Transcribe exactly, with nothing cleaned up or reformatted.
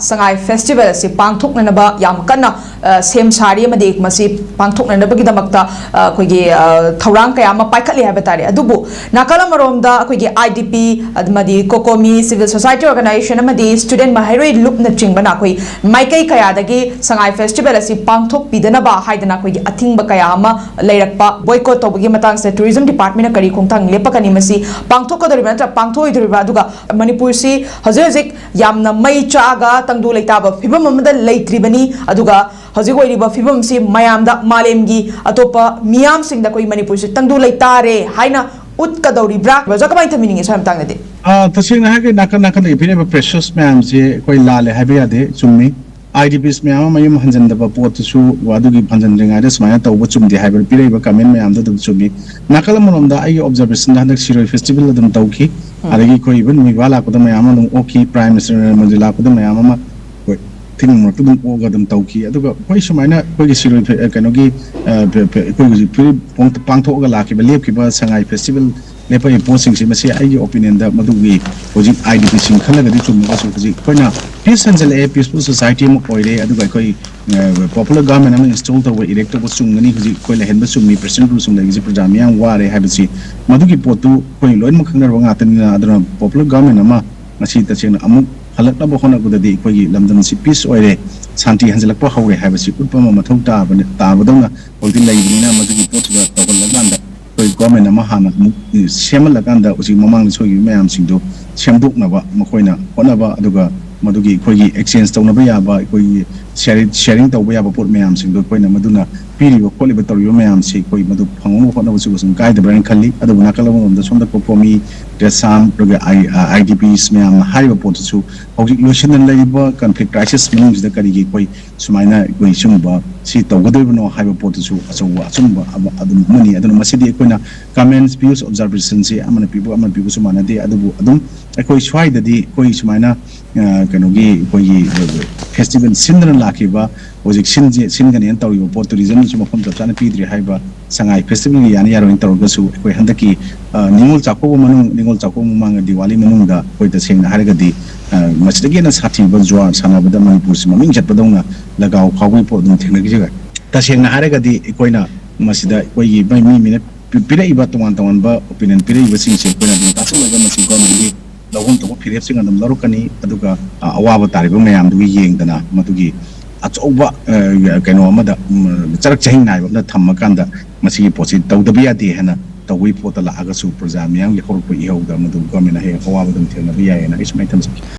ꯁꯉꯥꯏ festival ꯑꯁꯤ ꯄꯥꯡꯊꯣꯛꯅꯅꯕ ꯌꯥꯝ ꯀꯟꯅ ꯑ, ꯁꯦꯝ ꯁꯥꯔꯤ ꯑꯃꯗꯤ ꯃꯁꯤ ꯄꯥꯡꯊꯣꯛꯅꯅꯕꯒꯤꯗꯃꯛꯇ ꯑ, ꯑꯩꯈꯣꯏꯒꯤ ꯑ, ꯊꯧꯔꯥꯡ ꯀꯌꯥ ꯑꯃ ꯄꯥꯏꯈꯠꯂꯤ ꯍꯥꯏꯕ ꯇꯥꯔꯦ꯫ ꯑꯗꯨꯕꯨ ꯅꯥꯀꯜ ꯑꯃꯔꯣꯝꯗ ꯑꯩꯈꯣꯏꯒꯤ ꯑꯥꯏ ꯗꯤ ꯄꯤ ꯑꯃꯗꯤ ꯀꯣꯀꯣꯃꯤ, ꯁꯤꯚꯤꯜ ꯁꯣꯁꯥꯏꯇꯤ ꯑꯣꯔꯒꯅꯥꯏꯖꯦꯁꯟ ꯑꯃꯗꯤ ꯁ꯭ꯇꯨꯗꯦꯟ ꯃꯍꯩꯔꯣꯏ ꯂꯨꯞꯅꯆꯤꯡꯕꯅ ꯑꯩꯈꯣꯏ ꯃꯥꯏꯀꯩ ꯀꯌꯥꯗꯒꯤ ꯁꯉꯥꯏ ꯐꯦꯁꯇꯤꯚꯦꯜ ꯑꯁꯤ ꯄꯥꯡꯊꯣꯛꯄꯤꯗꯅꯕ ꯍꯥꯏꯗꯅ ꯑꯩꯈꯣꯏꯒꯤ ꯑꯊꯤꯡꯕ ꯀꯌꯥ ꯑꯃ ꯂꯩꯔꯛꯄ, ꯕꯣꯏꯀꯣꯠ ꯇꯧꯕꯒꯤ ꯃꯇꯥꯡꯁꯤꯗ ꯇꯨꯔꯤꯖꯝ ꯗꯤꯄꯥꯔꯠꯃꯦꯟꯅ ꯀꯔꯤ ꯈꯣꯡꯊꯥꯡ ꯂꯦꯞꯄꯛꯀꯅꯤ, ꯃꯁꯤ ꯄꯥꯡꯊꯣꯛꯀꯗꯧꯔꯤꯕ ꯅꯠꯇ꯭ꯔꯒ ꯄꯥꯡꯊꯣꯛꯑꯣꯏꯗꯧꯔꯤꯕ, ꯑꯗꯨꯒ ꯃꯅꯤꯄꯨꯔꯁꯤ ꯍꯧꯖꯤꯛ ꯍꯧꯖꯤꯛ ꯌꯥꯝꯅ ꯃꯩ ꯆꯥꯛꯑꯒ ꯇꯪꯗꯨ ꯂꯩꯇꯥꯕ ꯐꯤꯕꯝ ꯑꯃꯗ ꯂꯩꯇ꯭ꯔꯤꯕꯅꯤ꯫ ꯑꯗꯨꯒ ꯍꯧꯖꯤꯛ ꯑꯣꯏꯔꯤꯕ ꯐꯤꯕꯝꯁꯤ ꯃꯌꯥꯝꯗ, ꯃꯥꯂꯦꯝꯒꯤ ꯑꯇꯣꯞꯄ ꯃꯤꯌꯥꯝꯁꯤꯡꯗ ꯑꯩꯈꯣꯏ ꯃꯅꯤꯄꯨꯔꯁꯤ ꯇꯪꯗꯨ ꯂꯩꯇꯥꯔꯦ ꯍꯥꯏꯅ ꯎꯠꯀꯗꯧꯔꯤꯕ꯭ꯔꯥ? ꯕ꯭ꯔꯣꯖꯔ, ꯀꯃꯥꯏꯅ ꯊꯝꯕꯤꯅꯤꯡꯉꯤ ꯁ꯭ꯋꯥꯏ ꯃꯇꯥꯡꯗꯗꯤ? ꯑꯥ, ꯇꯁꯦꯡꯅ ꯍꯥꯏꯔꯒꯗꯤ ꯅꯥꯀꯟ ꯅꯥꯀꯟꯗꯒꯤ ꯄꯤꯔꯛꯏꯕ ꯄ꯭ꯔꯦꯁꯔꯁ ꯃꯌꯥꯝꯁꯦ ꯑꯩꯈꯣꯏ ꯂꯥꯜꯂꯦ ꯍꯥꯏꯕ ꯌꯥꯗꯦ, ꯆꯨꯝꯃꯤ꯫ ꯑꯥꯏ ꯗꯤ ꯄꯤꯁ ꯃꯌꯥꯝ ꯑꯃ ꯃꯌꯨꯝ ꯍꯟꯖꯤꯟꯗꯕ ꯄꯣꯠꯇꯨꯁꯨ ꯑꯗꯨꯒꯤ ꯍꯟꯖꯤꯟꯗ꯭ꯔꯤꯉꯩꯗ ꯁꯨꯃꯥꯏꯅ ꯇꯧꯕ ꯆꯨꯝꯗꯦ ꯍꯥꯏꯕ ꯄꯤꯔꯛꯏꯕ ꯀꯃꯦꯟ ꯃꯌꯥꯝꯗꯣ ꯑꯗꯨꯝ ꯆꯨꯝꯃꯤ꯫ ꯅꯥꯀꯜ ꯑꯃꯔꯣꯝꯗ ꯑꯩꯒꯤ ꯑꯣꯕꯖꯔꯕꯦꯁꯟꯗ ꯍꯟꯗꯛ ꯁꯤꯔꯣꯏ ꯐꯦꯁꯇꯤꯚꯦꯜ ꯑꯗꯨꯝ ꯇꯧꯈꯤ꯫ ꯑꯗꯒꯤ ꯑꯩꯈꯣꯏ ꯏꯚꯟ ꯃꯤꯕꯥ ꯂꯥꯛꯄꯗ ꯃꯌꯥꯝ ꯑꯃ ꯑꯗꯨꯝ ꯑꯣꯛꯈꯤ, ꯄ꯭ꯔꯥꯏꯝ ꯃꯤꯅꯤꯁꯇꯔ ꯅꯔꯦꯟꯗ꯭ꯔ ꯃꯣꯗꯤ ꯂꯥꯛꯄꯗ ꯃꯌꯥꯝ ꯑꯃ ꯑꯩꯈꯣꯏ ꯊꯤꯡ ꯃꯔꯛꯇ ꯑꯗꯨꯝ ꯑꯣꯛꯑꯒ ꯑꯗꯨꯝ ꯇꯧꯈꯤ꯫ ꯑꯗꯨꯒ ꯑꯩꯈꯣꯏ ꯁꯨꯃꯥꯏꯅ ꯑꯩꯈꯣꯏꯒꯤ ꯁꯤꯔꯣꯏ ꯐꯦ-, ꯀꯩꯅꯣꯒꯤ, ꯑ, ꯐꯦ-, ꯐꯦ-, ꯑꯩꯈꯣꯏ ꯍꯧꯖꯤꯛ ꯐꯤꯔꯤ ꯄꯣꯡ-, ꯄꯥꯡꯊꯣꯛꯑꯒ ꯂꯥꯛꯈꯤꯕ, ꯂꯦꯞꯈꯤꯕ ꯁꯉꯥꯏ ꯐꯦꯁꯇꯤꯚꯦꯜ ꯂꯦꯞꯄꯒꯤ ꯄꯣꯠꯁꯤꯡꯁꯤ, ꯃꯁꯤ ꯑꯩꯒꯤ ꯑꯣꯄꯤꯅꯤꯌꯟꯗ ꯃꯗꯨꯒꯤ ꯍꯧꯖꯤꯛ ꯑꯥꯏ ꯗꯤ ꯄꯤꯁꯤꯡ ꯈꯜꯂꯒꯗꯤ ꯆꯨꯝꯃꯒꯁꯨ, ꯍꯧꯖꯤꯛ ꯑꯩꯈꯣꯏꯅ ꯄꯤꯁ ꯍꯟꯖꯜꯂꯛꯑꯦ, ꯄꯤꯁꯐꯨꯜ ꯁꯣꯁꯥꯏꯇꯤ ꯑꯃ ꯑꯣꯏꯔꯦ, ꯑꯗꯨꯒ ꯑꯩꯈꯣꯏ ꯄꯣꯄꯨꯂꯔ ꯒꯚꯔꯟꯃꯦꯟ ꯑꯃ ꯏꯟꯁꯇꯣꯜ ꯇꯧꯕ, ꯏꯔꯦꯛ ꯇꯧꯕ ꯆꯨꯝꯒꯅꯤ, ꯍꯧꯖꯤꯛ ꯑꯩꯈꯣꯏ ꯂꯩꯍꯟꯕ ꯆꯨꯝꯃꯤ, ꯄ꯭ꯔꯦꯁꯤꯗꯦꯟ ꯔꯨꯜꯁꯤꯡ ꯂꯩꯕꯁꯤ ꯄ꯭ꯔꯖꯥ ꯃꯤꯌꯥꯝ ꯋꯥꯔꯦ ꯍꯥꯏꯕꯁꯤ ꯃꯗꯨꯒꯤ ꯄꯣꯠꯇꯨ ꯑꯩꯈꯣꯏ ꯂꯣꯏꯅꯃꯛ ꯈꯪꯅꯔꯕ ꯉꯥꯛꯇꯅꯤꯅ꯫ ꯑꯗꯨꯅ ꯄꯣꯄꯨꯂꯔ ꯒꯚꯔꯟꯃꯦꯟ ꯑꯃ ꯉꯁꯤ ꯇꯁꯦꯡꯅ ꯑꯃꯨꯛ ꯍꯜꯂꯛꯅꯕ ꯍꯣꯠꯅꯕꯗꯗꯤ ꯑꯩꯈꯣꯏꯒꯤ ꯂꯝꯗꯝ ꯑꯁꯤ ꯄꯤꯁ ꯑꯣꯏꯔꯦ, ꯁꯥꯟꯇꯤ ꯍꯟꯖꯤꯜꯂꯛꯄ ꯍꯧꯔꯦ ꯍꯥꯏꯕꯁꯤ ꯎꯠꯄ ꯑꯃ ꯃꯊꯧ ꯇꯥꯕꯅ-, ꯇꯥꯕꯗꯧꯅ ꯍꯧꯖꯤꯛꯇꯤ ꯂꯩꯕꯅꯤꯅ, ꯃꯗꯨꯒꯤ ꯄꯣꯠꯇꯨꯗ ꯇꯧꯍꯜꯂꯀꯥꯟꯗ ꯑꯩꯈꯣꯏ ꯒꯣꯔꯃꯦꯟ ꯑꯃ ꯍꯥꯟꯅ ꯑꯃꯨꯛ ꯁꯦꯝꯍꯜꯂꯀꯥꯟꯗ, ꯍꯧꯖꯤꯛ ꯃꯃꯥꯡꯗ ꯁꯣꯏꯈꯤꯕ ꯃꯌꯥꯝꯁꯤꯡꯗꯣ ꯁꯦꯝꯗꯣꯛꯅꯕ ꯃꯈꯣꯏꯅ ꯍꯣꯠꯅꯕ, ꯑꯗꯨꯒ ꯃꯗꯨꯒꯤ ꯑꯩꯈꯣꯏꯒꯤ ꯑꯦꯛꯁꯆꯦꯟꯖ ꯇꯧꯅꯕ ꯌꯥꯕ, ꯑꯩꯈꯣꯏꯒꯤ ꯁꯤꯌꯥꯔꯤꯡ, ꯁꯤꯌꯥꯔꯤꯡ ꯇꯧꯕ ꯌꯥꯕ ꯄꯣꯠ ꯃꯌꯥꯝꯁꯤꯡꯗꯣ ꯑꯩꯈꯣꯏꯅ ꯃꯗꯨꯅ ꯄꯤꯔꯤꯕ ꯈꯣꯠꯂꯤꯕ ꯇꯧꯔꯤꯕ ꯃꯌꯥꯝꯁꯤ ꯑꯩꯈꯣꯏ ꯃꯗꯨ ꯐꯪꯍꯧꯅꯕ ꯍꯣꯠꯅꯕꯁꯨ ꯀꯩꯁꯨꯝ ꯀꯥꯏꯗꯕ꯭ꯔꯥ ꯍꯥꯏꯅ ꯈꯜꯂꯤ꯫ ꯑꯗꯨꯕꯨ ꯅꯥꯀꯜ ꯑꯃꯔꯣꯝꯗ ꯁꯣꯝꯗ ꯀꯣꯀꯣꯃꯤ, ꯇꯦꯁꯥꯝ, ꯑꯗꯨꯒ ꯑꯥꯏ, ꯑꯥꯏ ꯗꯤ ꯄꯤꯁ ꯃꯌꯥꯝꯅ ꯍꯥꯏꯔꯤꯕ ꯄꯣꯠꯇꯨꯁꯨ ꯍꯧꯖꯤꯛ ꯂꯣꯏꯁꯤꯟꯗꯅ ꯂꯩꯔꯤꯕ ꯀꯟꯐ꯭ꯂꯤꯛ ꯀ꯭ꯔꯥꯏꯁꯤꯁ ꯃꯅꯨꯡꯁꯤꯗ ꯀꯔꯤꯒꯤ ꯑꯩꯈꯣꯏ ꯁꯨꯃꯥꯏꯅ ꯑꯩꯈꯣꯏ ꯁꯤꯒꯨꯝꯕ ꯁꯤ ꯇꯧꯒꯗꯣꯏꯕꯅꯣ ꯍꯥꯏꯕ ꯄꯣꯠꯇꯨꯁꯨ ꯑꯆꯧꯕ ꯑꯆꯨꯝꯕ ꯑꯃ ꯑꯗꯨꯝ ꯑꯃꯅꯤ꯫ ꯑꯗꯨꯅ ꯃꯁꯤꯗꯤ ꯑꯩꯈꯣꯏꯅ ꯀꯃꯦꯟꯁ, ꯚ꯭ꯌꯨꯁ, ꯑꯣꯕꯖꯥꯔꯕꯦꯁꯟꯁꯤ ꯑꯃꯅ ꯄꯤꯕ ꯑꯃꯅ ꯄꯤꯕꯁꯨ ꯃꯥꯟꯅꯗꯦ꯫ ꯑꯗꯨꯕꯨ ꯑꯗꯨꯝ ꯑꯩꯈꯣꯏ ꯁ꯭ꯋꯥꯏꯗꯗꯤ ꯑꯩꯈꯣꯏ ꯁꯨꯃꯥꯏꯅ, ꯑ, ꯀꯩꯅꯣꯒꯤ ꯑꯩꯈꯣꯏꯒꯤ ꯐꯦꯁꯇꯤꯚꯦꯜ ꯁꯤꯟꯗꯅ ꯂꯥꯛꯈꯤꯕ, ꯍꯧꯖꯤꯛ ꯁꯤꯟꯁꯦ ꯁꯤꯟꯒꯅꯦꯅ ꯇꯧꯔꯤꯕ ꯄꯣꯠ, ꯇꯨꯔꯤꯖꯝꯅꯁꯨ ꯃꯐꯝ ꯆꯞ ꯆꯥꯅ ꯄꯤꯗ꯭ꯔꯤ ꯍꯥꯏꯕ ꯁꯉꯥꯏ ꯐꯦꯁꯇꯤꯚꯦꯜꯒꯤ ꯌꯥꯅ ꯌꯥꯔꯣꯏꯅ ꯇꯧꯔꯒꯁꯨ, ꯑꯩꯈꯣꯏ ꯍꯟꯗꯛꯀꯤ ꯑ, ꯅꯤꯉꯣꯜ ꯆꯥꯛꯀꯧꯕ ꯃꯅꯨꯡ ꯅꯤꯉꯣꯜ ꯆꯥꯛꯀꯧꯕ ꯃꯃꯥꯡꯒ ꯗꯤꯋꯥꯂꯤ ꯃꯅꯨꯡꯗ ꯑꯩꯈꯣꯏ ꯇꯁꯦꯡꯅ ꯍꯥꯏꯔꯒꯗꯤ ꯑ, ꯃꯁꯤꯗꯒꯤ ꯍꯦꯟꯅ ꯁꯥꯊꯤꯕ ꯖꯨꯋꯥꯔ ꯁꯥꯟꯅꯕꯗ ꯃꯅꯤꯄꯨꯔꯁꯤ ꯃꯃꯤꯡ ꯆꯠꯄꯗꯧꯅ ꯂꯒꯥꯎ ꯐꯥꯎꯕꯒꯤ ꯄꯣꯠ ꯑꯗꯨꯝ ꯊꯦꯡꯅꯈꯤꯖꯒꯦ꯫ ꯇꯁꯦꯡꯅ ꯍꯥꯏꯔꯒꯗꯤ ꯑꯩꯈꯣꯏꯅ ꯃꯁꯤꯗ ꯑꯩꯈꯣꯏꯒꯤ ꯃꯤ ꯃꯤꯅ ꯄꯤꯔꯛꯏꯕ ꯇꯣꯉꯥꯟ ꯇꯣꯉꯥꯟꯕ ꯑꯣꯄꯤꯅꯤꯌꯟ ꯄꯤꯔꯛꯏꯕꯁꯤꯡꯁꯦ ꯑꯩꯈꯣꯏꯅ ꯑꯗꯨꯝ ꯇꯥꯁꯤꯜꯂꯒ ꯃꯁꯤ ꯒꯣꯔꯃꯦꯟꯒꯤ ꯂꯧꯐꯝ ꯊꯣꯛꯄ ꯐꯤꯔꯦꯞꯁꯤꯡ ꯑꯗꯨꯝ ꯂꯧꯔꯛꯀꯅꯤ꯫ ꯑꯗꯨꯒ ꯑ, ꯑꯋꯥꯕ ꯇꯥꯔꯤꯕ ꯃꯌꯥꯝꯗꯨꯒꯤ ꯌꯦꯡꯗꯅ ꯃꯗꯨꯒꯤ ꯑꯆꯧꯕ ꯑ, ꯀꯩꯅꯣ ꯑꯃꯗ ꯎꯝ, ꯆꯔꯛ ꯆꯍꯤꯡ ꯅꯥꯏꯕ ꯑꯃꯗ ꯊꯝꯃꯀꯥꯟꯗ ꯃꯁꯤꯒꯤ ꯄꯣꯠꯁꯤ ꯇꯧꯗꯕ ꯌꯥꯗꯦ ꯍꯥꯏꯅ ꯇꯧꯕꯒꯤ ꯄꯣꯠꯇ ꯂꯥꯛꯑꯒꯁꯨ ꯄ꯭ꯔꯖꯥ ꯃꯤꯌꯥꯝꯒꯤ ꯍꯧꯔꯛꯄ ꯏꯍꯧꯗ ꯃꯗꯨ ꯒꯣꯔꯃꯦꯟꯅ ꯍꯌꯦꯡ ꯑꯋꯥꯕ ꯑꯗꯨꯝ ꯊꯦꯡꯅꯕ ꯌꯥꯏꯌꯦꯅ ꯑꯩ ꯁꯨꯃꯥꯏꯅ ꯊꯝꯖꯒꯦ꯫